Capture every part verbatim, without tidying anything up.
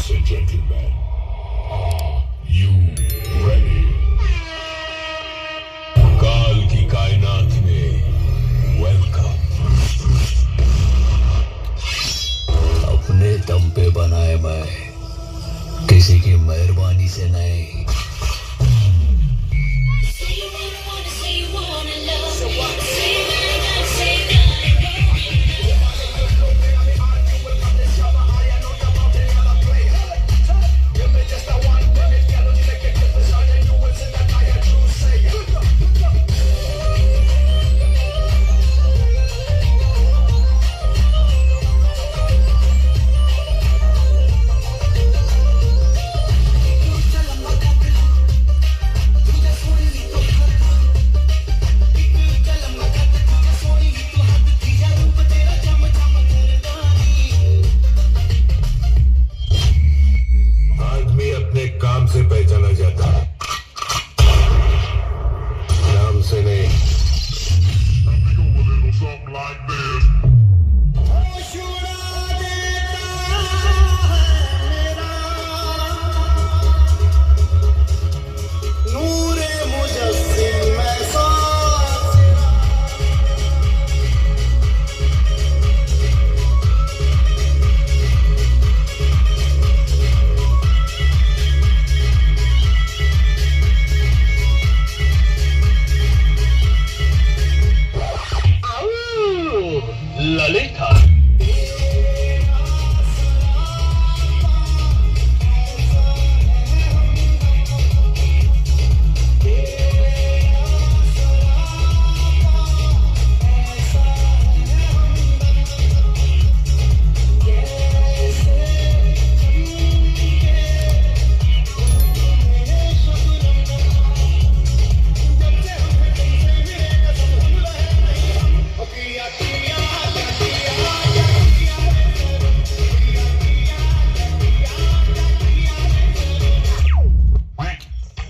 and gentlemen, are you ready? काल की कायनात में welcome। अपने दम पे बनाए मैं, किसी की मेहरबानी से नहीं। आदमी अपने काम से पहचाना जाता है, नाम से नहीं। ललिता।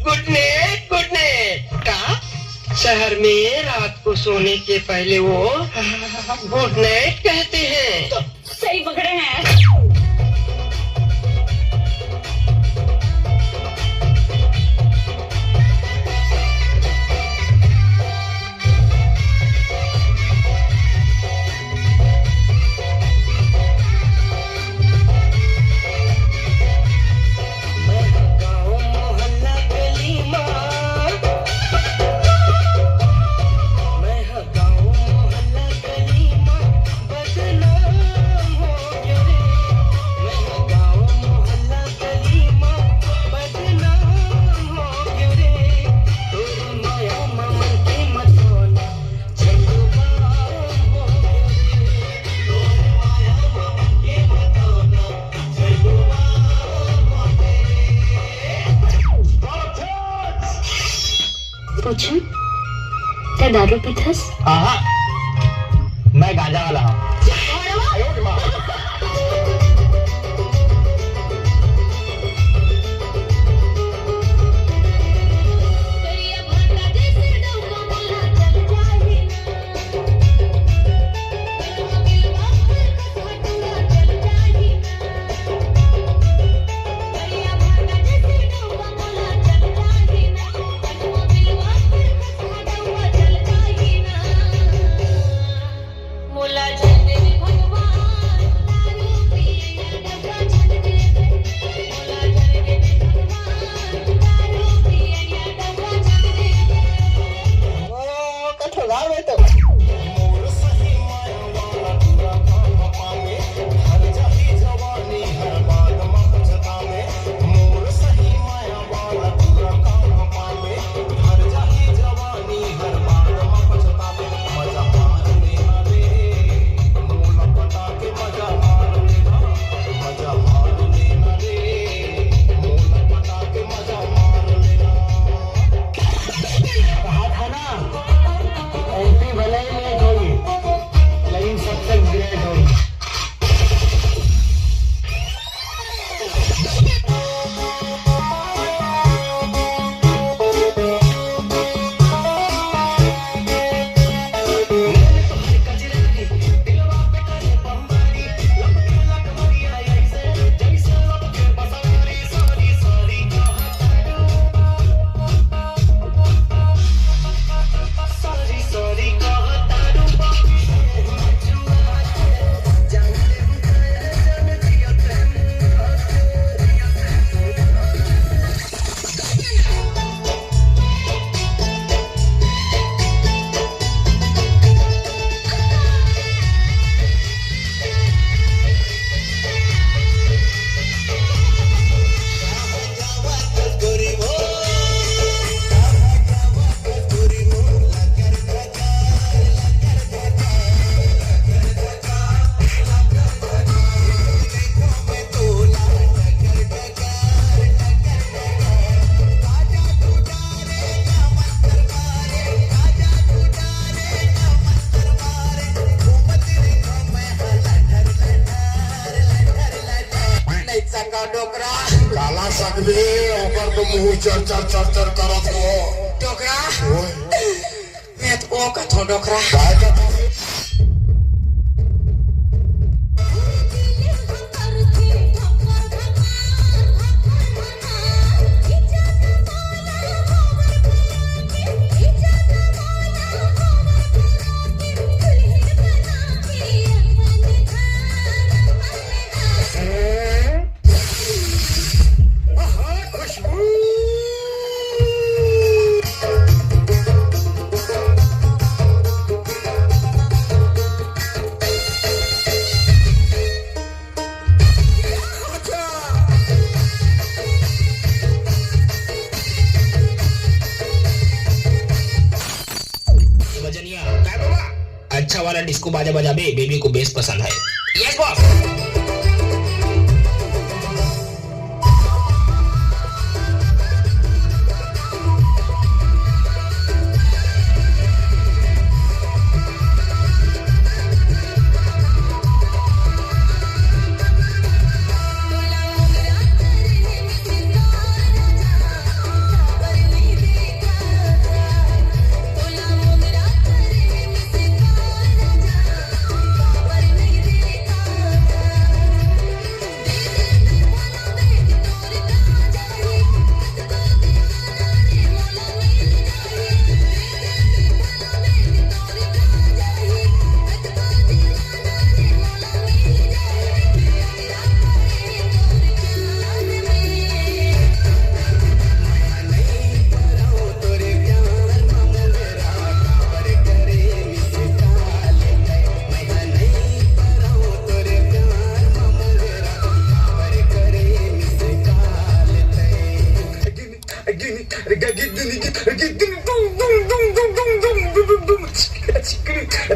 गुड नाइट, गुड नाइट। का शहर में रात को सोने के पहले वो गुड नाइट कहते हैं? सही पकड़े हैं। पूछूं, तैं दारू पीथस? हाँ, मैं गांजा वाला हूँ। का डोकरा? काला सकबे, ओकर तो मुंह चर चर चर चर करत हो। डोकरा? ओए। मैं तो ओ कथो डोकरा। काय कथो? बजनिया, काय बाबा? अच्छा वाला डिस्को बाजा बजाबे, बेबी को बेस पसंद है। Yes boss.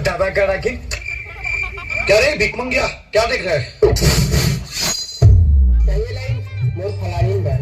दादा गड़ा के। क्या रे भिकमंगिया, क्या देख रहा है? सही लाइन मोर फलानी बा।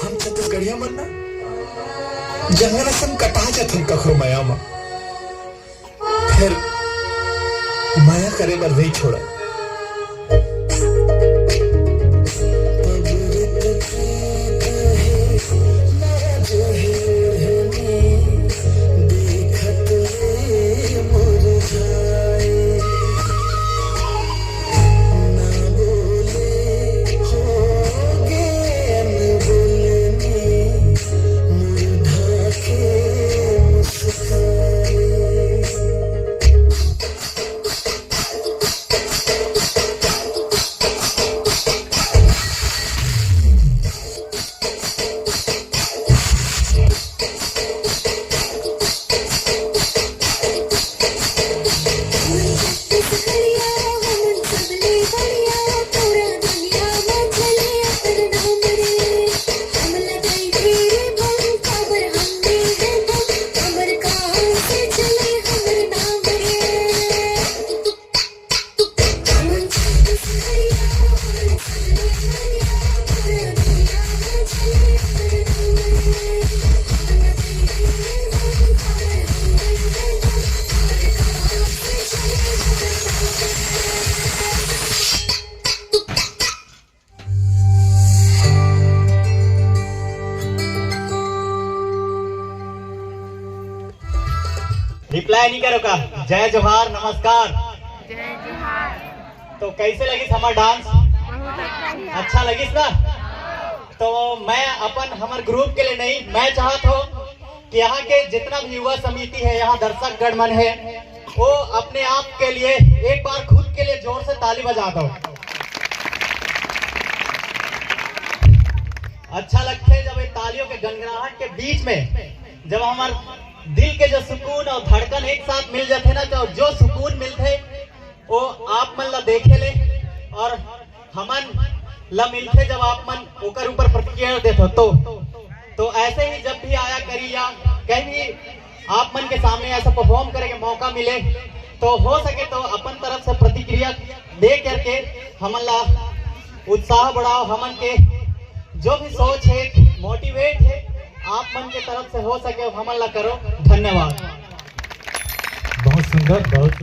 हम छत्तीसगढ़िया मन ना जंगल असन कटा जथन कखरो मया म, फेर मया करे बर नइ छोड़न। नहीं करो का? जय जोहार, नमस्कार। जय जोहार। तो कैसे लगिस हमार डांस? अच्छा लगिस ना? तो मैं अपन, हमार ग्रुप के लिए नहीं, मैं चाहत हूँ कि यहाँ के जितना भी युवा समिति है, यहाँ दर्शक गण मन है, वो अपने आप के लिए एक बार खुद के लिए जोर से ताली बजा दो। अच्छा लगता है जब ये तालियों के गनगनाहट के बीच में जब हमार दिल के जो सुकून और धड़कन एक साथ मिल जाते ना, तो जो सुकून मिलते वो आप मन ला देखे ले और हमन ला मिलते जब आप मन ओकर ऊपर प्रतिक्रिया देते हो तो। तो ऐसे ही जब भी आया करी या कहीं भी आप मन के सामने ऐसा परफॉर्म करे के मौका मिले तो हो सके तो अपन तरफ से प्रतिक्रिया दे करके हमन ला उत्साह बढ़ाओ। हमन के जो भी सोच है, मोटिवेट है, आप मन के तरफ से हो सके हमन ला करो। धन्यवाद। बहुत सुंदर, बहुत